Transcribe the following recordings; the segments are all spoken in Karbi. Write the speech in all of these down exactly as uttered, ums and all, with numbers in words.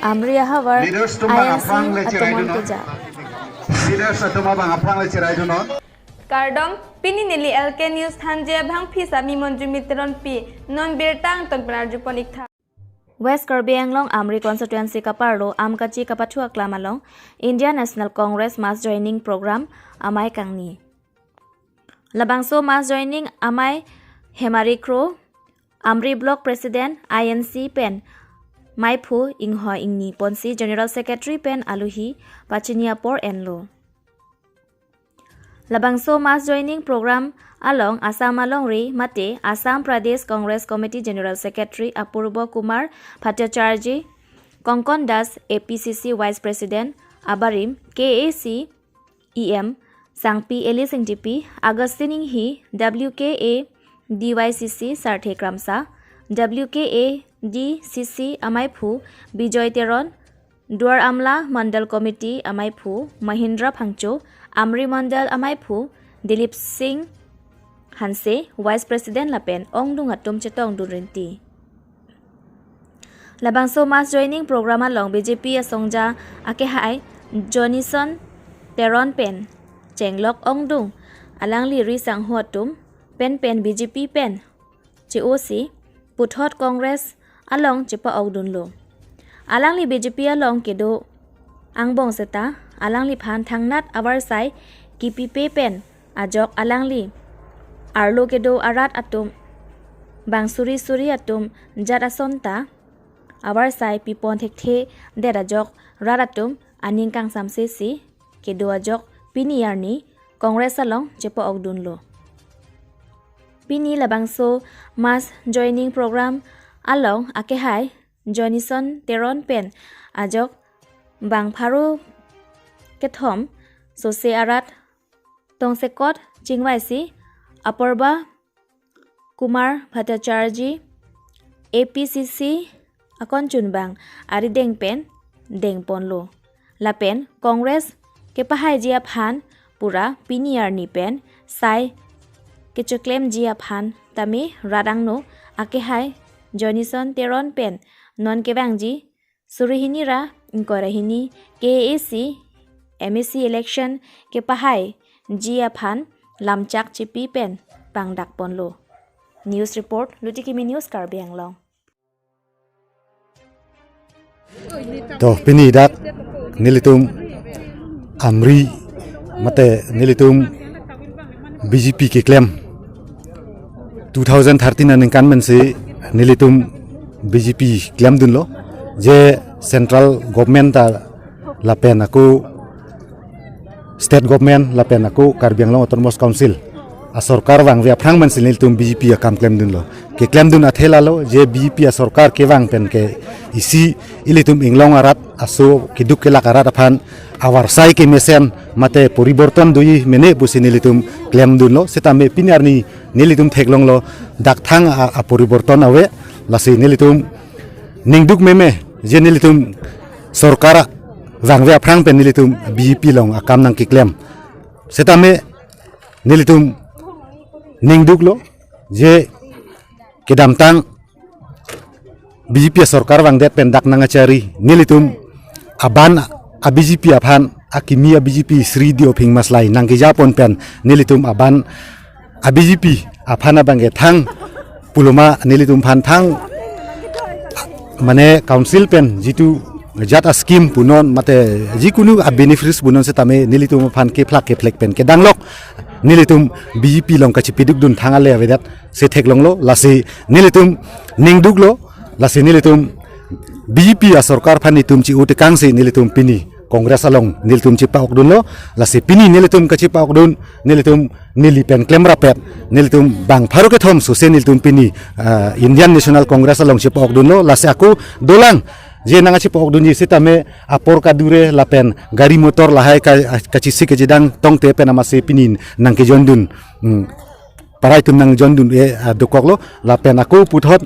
Amri ahavar, leaders atum abang I N C aphrang le atomon cheraidunnon. Keja. Leaders atum abang aphrang le cheraidunnon. Kardom, pini neli L K News thanji abangpi sami Monjumi Teronpi, non birta angton pen arjupon iktha. West Karbi Anglong Amri constituency kaparlo Amkachi kapathu aklam along Indian National Congress mass joining program amei kangni. Labangso mass joining amei Hemari Kro, Amri Block President I N C pen meiphu inghoi ingni ponsi General Secretary pen alohi pachini apor enlo. Labangso mass joining program along Assam alongri mate Assam Pradesh Congress Committee General Secretary Apurbo Kumar Bhattacharjee, Konkon Das A P C C Vice President abarim K A C E M Sangpi Eli Singtipi, Augustine Inghi, W K A D Y C C Sarthe Kramsa, W K A D C C ameiphu Bijoy Teron, Duar Amla Mandal Committee ameiphu Mahindra Phangcho, Amri Mandal ameiphu Dilip Singh Hanse, Vice President lapen ongdung atum chetongdun rinti. Labangso mass joining program along B J P asongja akehai Johnson Teron pen chenglok ongdung, alangli ri sangho atum pen pen B J P pen che-osi puthot Congress along chepa-okdunlo. Alangli B J P along kedo angbong seta alangliphan thangnat avarsai kipipe pen ajok alangli arlo kedo arat atum, bang suri suri atum jat ason ta avarsai pipon thekthe det ajok rat atum aning kangsamsesi kedo ajok pini arni Congress along chepa-okdunlo. Pini labangso mass joining program along akehai Johnson Teron pen ajok bang pharo kethom sose arat tongsekot chingvaisi Apurbo Kumar Bhattacharjee A P C C akonchunbang arideng pen dengponlo. Lapen Congress kepahaiji aphan pura pini arni pen sai kechoklemji aphan tame rat angno akehai Johnson Teron pen non kevangji suri hini ra ingkoi ra hini K A C M A C election kepahaiji aphan lamchak chipi pen pangdakponlo. News report, Lutikimi News, Karbi Anglong. To pini dak nelitum Amri mate nelitum B J P keklem two thousand thirteen aningkan pensi nelitum B J P klemdunlo, je central government ta lapen ako state government lapen ako Karbi Anglong Autonomous Council asorkar vangve aphrang pensi nelitum B J P akam klemdunlo. Keklemdun athe lalo, je B J P asorkar kevang pen ke isi ilitum inglong arat aso keduk kelak arat aphan avarsai kemesen mate poriborton doji mene pusi nelitum klemdunlo. Setame pini arni nelitum theklonglo dak thang a, aporiborton ave, lasi nelitum ningduk meme je nelitum sorkar vangve aphrang pen nelitum B J P along akam nangkeklem. Setame nelitum ningduklo je kedamtang B J P sorkar vangdet pen dak nangkachari nelitum aban a B J P aphan akimi a B J P Sri Diophing Maslai nangkejapon pen nelitum aban a B J P aphan abangke thang puloma nelitum aphan thang mane council pen jitu jat a scheme punon mate jikunu a benefits punon setame nelitum aphan kephlak kephlek pen kedanglok nelitum B J P along kachipidukdun thang ale avedet se theklonglo, lasi nelitum ningduklo, lasi nelitum B J P asorkar aphan nelitum chi-o tekangsi nelitum pini Congress along nelitum chepa-okdunlo, lasi pini nelitum kachepa-okdun nelitum neli pen klemrapet nelitum bang pharo kethom sose nelitum pini, ah, Indian National Congress along chepa-okdunlo, lasi ako dolang je nangkachepa-okdunji setame apor kadure lapen gari motor lahai ka, kachisi kachidang tongte pen amatsi pini nangkejoindun, hmm, parai atum nangjoindun e, ah, dokoklo lapen ako puthot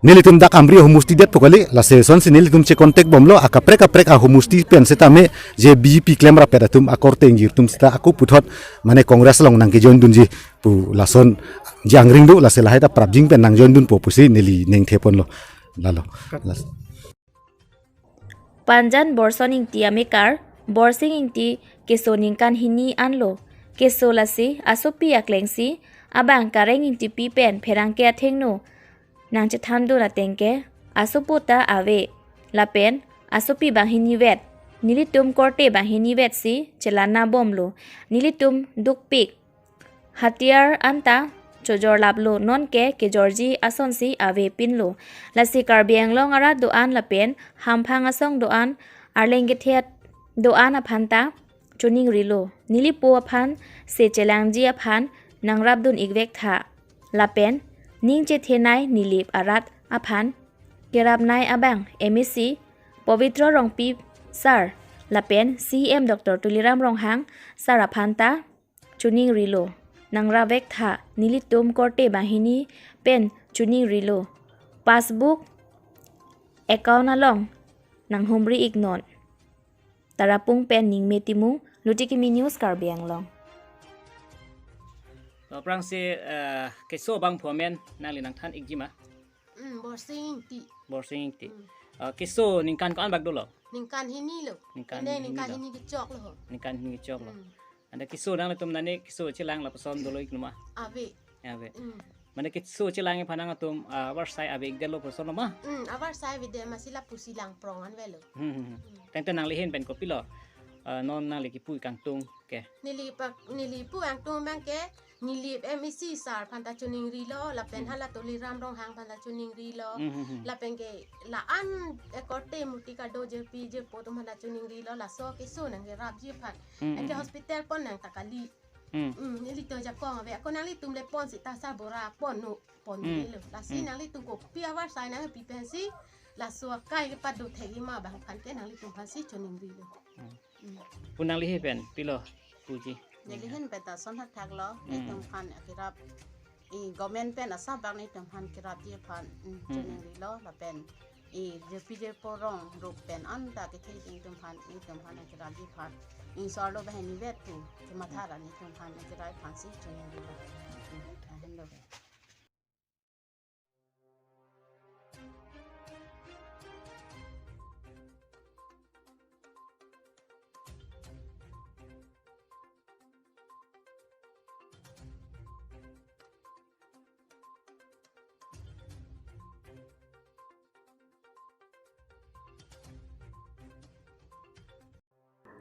nelitum dak Amri ahumusti detpo kali, lasi sonsi nelitum che-contact bomlo, akaprek kaprek ahumusti pen setame je B J P klemrapet atum akorte ingjir atum seta ako puthot mane Congress along nangkejoindunji pu lason je angring do, lasi lahai ta prapjin pen nangjoindunpo pusi neli ningtheponlo. Lalo. Las- Panjan Borson Ingti amekar, Borsing Ingti keso ningkan hini anlo. Keso lasi asopi aklengsi abang Kareng Ingtipi pen pherangke athengno nangchethandun ateng ke asopo ta ave. Lapen asopi banghinivet, nelitum korte banghinivet si chelana bomlo. Nelitum dukpik. Hatiyar anta chojorlaplo, nonke kejorji asonsi avepinlo. Lasi Karbi Anglong arat do-an lapen hamphang asong do-an, arleng kethet do-an aphanta choningrilo. Nelipo aphan se chelangji aphan nangrapdun-ikvek tha. Lapen ning chethenei Nilip arat aphan kerapnei abang M A C Pabitra Rongpi sir lapen C E M Doctor Tuliram Ronghang sir aphanta choningrilo. Nangrapvek tha, nelitum korte banghini pen choningrilo. Passbook account along nanghumri-iknon. Tarapung pen Ningme Timung, Luti Kimi News, Karbi Anglong. Aphrangsi, eh, keso abangphu amen nangli nangthan-ikji ma? Hmm, Borsing Ingti. Borsing Ingti. Hmm. Eh, keso ningkan ko-an bak dolo? Ningkan hini lo. Ningkan hini lo. Ningkan hini kechoklo ho. Ningkan hini kechoklo. Hmm. Anta keso nanglitum nani keso chelang lapuson dolo-ik numa? Ave. Ave. Hmm. Mane keso chelang aphan nangtum, ah, avarsai ave-ikdetlo puson ma? Hmm, avarsai avedet, masi lapusi langprong an avelo. Hmm, hmm, hmm. Hmm. Tangte nangli ahin pen kopilo? Ah, non nangli kipu kangtung ke? Neli pak, neli pu kangtung abang ke, Nilip M A C sir aphanta choningrilo, lapen Hmm. hala Tuliram Ronghang aphanta choningrilo. Hmm, hmm, hmm. Lapen ke la-an, eh, korte muti kado jirpi jirpo atum aphanta choningrilo, laso keso nangkerapji aphan. Hmm, Anke hmm, hmm. hospital pon nang ta kali. Hmm. Hmm, nelitum ajakong ave, ako nanglitum le pon seta sarbura pon no, pon Hmm. nelo. Lasi Hmm. nanglitum kopi avarsai nangpi pensi, laso akai kepado thek-ik ma abang aphan ke nanglitum aphansi choningrilo. Hmm. Hmm. Pu nangli ahin pen pilo puji? Neli ahin pen ta ason thakthak lo, Hmm. netum aphan akerap, i government pen asap abang netum aphan kerapji aphan, hmm, Hmm. choningrilo, lapen i jirpi jirpo rong rup pen anta kethe ding atum aphan, netum aphan akerapji aphan, insor lo banghinivet pu, kematha ra netum aphan akerap aphansi choningrilo. Hmm, ahin lo.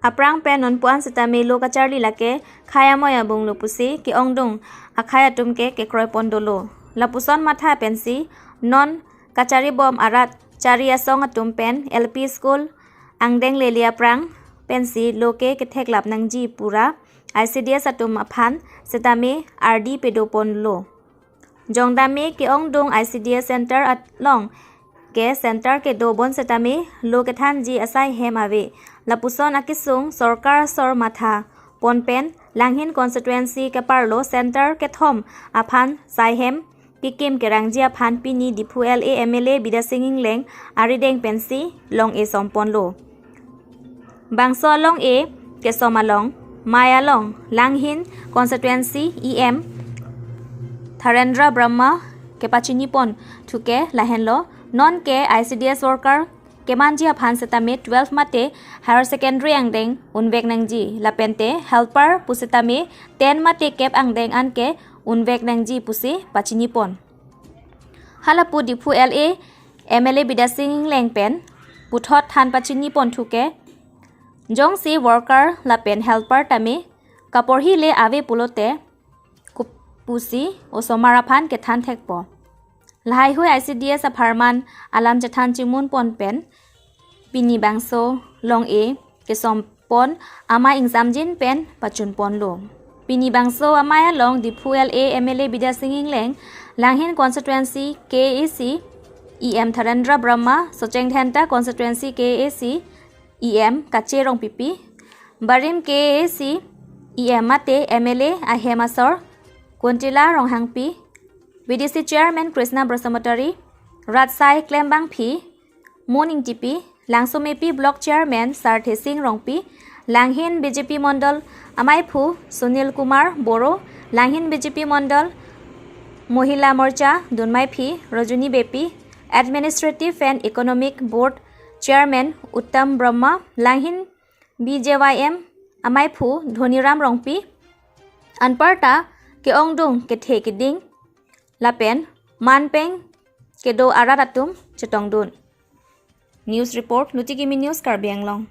Aphrang pen non puan setame lo kacharli lake khei amoi abung lo pusi ke-ongdung akhei atum ke kekroi pon dolo. Lapuson matha pensi non kacharibom arat chari asong atum pen L P school angdeng lele aphrang pensi lo ke ketheklap nangji pura I C D S atum aphan setame ardi pedo ponlo. Jongdame ke-ongdung I C D S center along ke center kedo bon setame lo kethanji asai hem ave. Lapuson akesung sorkar asor matha pon pen Langhin constituency keparlo center kethom aphan sai hem kekim kerangji aphan pini Diphu L A M L A Bidya Sing Engleng arideng pensi long-e somponlo. Bangso along-e kesom along, mei along, Langhin constituency E M Tharendra Brahma kepachini pon thuke lahenlo, non ke I C D S worker kemanji aphan setame twelve mate higher secondary angdeng unvek nangji, lapente helper pusetame ten mate kep angdeng anke unvek nangji pusi pachini pon. Halapu Diphu L A M L A Bidya Sing Engleng pen puthot than pachini pon thuke, jongsi worker lapen helper tame kaporhi le ave pulote kupusi osomar aphan kethan thekpo. Lahaihui I C D S apharman alam chethan chimun pon pen pini bangso long-e kesom pon amei ingsamjin pen pachun ponlo. Pini bangso amei along Diphu L A M L A Bidya Sing Engleng, Langhin constituency K A A C E M Tharendra Brahma, Socheng Dhenta constituency K A A C E M Kache Rongpipi, Barim K A A C E M mate M L A ahem asor Kuntila Ronghangpi, V D C chairman Krishna Brahmachari, Ratsai Klembangpi, Moning T P, Langsomepi Block Chairman Sarthe Sing Rongpi, Langhin B J P Mondol Amaiphu Sunil Kumar Boro, Langhin B J P Mondol Mohila Morcha Dunmaiphi Rajuni Beypi, Administrative and Economic Board Chairman Uttam Brahma, Langhin B J Y M amaiphu Dhoniram Rongpi, anparta ke-ongdung kethe keding lapen manpeng kedo arat atum chetongdun. News report, Luti Kimi News, Karbi Anglong.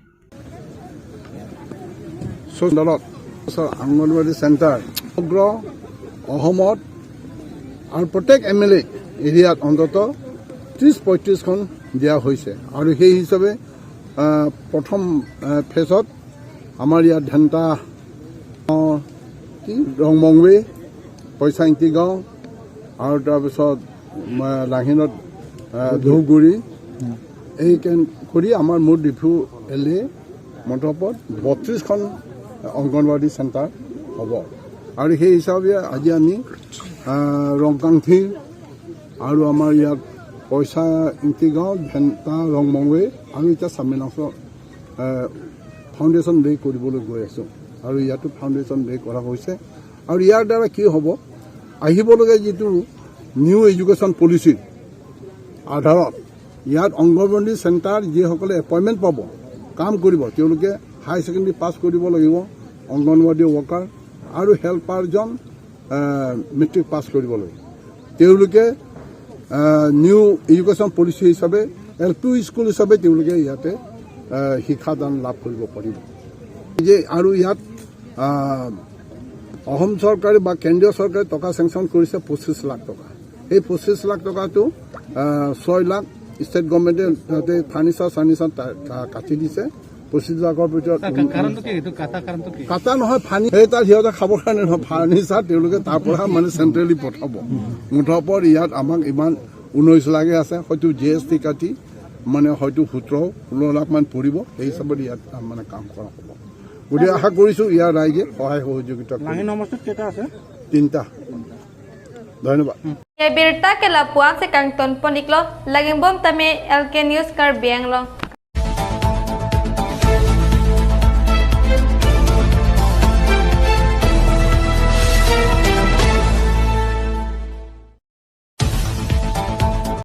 চৌধুৰীত অংগনবাদী চেণ্টাৰ সমগ্ৰ অসমত আৰু প্ৰত্যেক M L এ এৰিয়াত অন্ততঃ ত্ৰিশ পঁয়ত্ৰিশখন দিয়া হৈছে। আৰু সেই হিচাপে আহ, প্ৰথম আহ, ফেজত আমাৰ ইয়াত ধেন্তা, আহ, কি, ৰংমংৱে, পইচা ইংতি গাঁও আৰু তাৰপিছত আহ, লাহিনত আহ, ধূপগুৰি, এই কেন কৰি আমাৰ মুঠ ডিফু এল এ মণ্ডপত বত্ৰিশখন অংগনবাদী চেণ্টাৰ হ'ব। আৰু সেই হিচাপে আজি আমি আহ, ৰংকাংথি আৰু আমাৰ ইয়াত পইচা ইংতি গাঁও, ধেন্তা, ৰংমংৱে আৰু এতিয়া চামিনাংচ ফাউণ্ডেশ্যন ডে কৰিবলৈ গৈ আছোঁ। আৰু ইয়াতো ফাউণ্ডেশ্যন ডে কৰা হৈছে। আৰু ইয়াৰ দ্বাৰা কি হ'ব, আহিবলগীয়া যিটো নিউ এডুকেশ্যন পলিচিৰ আধাৰত ইয়াত অংগনবাদী চেণ্টাৰ যিসকলে এপইণ্টমেণ্ট পাব, কাম কৰিব, তেওঁলোকে হাই ছেকেণ্ডেৰী পাছ কৰিব লাগিব, অংগনবাদী ৱৰ্কাৰ আৰু হেল্পাৰজন মেট্ৰিক পাছ কৰিব লাগিব। তেওঁলোকে নিউ এডুকেশ্যন পলিচি হিচাপে এল পি স্কুল হিচাপে তেওঁলোকে ইয়াতে আহ, শিক্ষাদান লাভ কৰিব পাৰিব। যে আৰু ইয়াত আহ, অসম চৰকাৰে বা কেন্দ্ৰীয় চৰকাৰে টকা চেংচন কৰিছে পঁচিছ লাখ টকা। সেই পঁচিছ লাখ টকাটো আহ, ছয় লাখ ষ্টেট গভৰ্ণমেণ্টে তাতে ফাৰ্ণিচাৰ চাৰ্ণিচাৰ তা- তা- কাটি দিছে। পঁচিছ লাখৰ ভিতৰত ছাৰ, কা- কাৰণটো কি? এইটো কাটা কাৰণটো কি? কাটা নহয়, ফাৰ্ণি- সেই তাত সিহঁতে খাবৰ কাৰণে নহয়, ফাৰ্ণিচাৰ তেওঁলোকে তাৰ পৰা মানে চেণ্ট্ৰেলি পঠাব। মুঠৰ ওপৰত ইয়াত আমাক ইমান ঊনৈছ লাখে আছে, হয়তো জি এছ টি কাটি মানে হয়তো সোতৰ ষোল্ল লাখ মান পৰিব, সেই হিচাপত ইয়াত আহ, মানে কাম কৰা হ'ব। গতিকে আশা কৰিছোঁ ইয়াৰ ৰাইজে সহায় সহযোগিতা কৰিব। লাহিন সমষ্টিত কেইটা আছে? তিনিটা। ধন্যবাদ। Birta ke lapu-an si kangton pon-iklo, lagingbom tame L K News Karbi Anglong.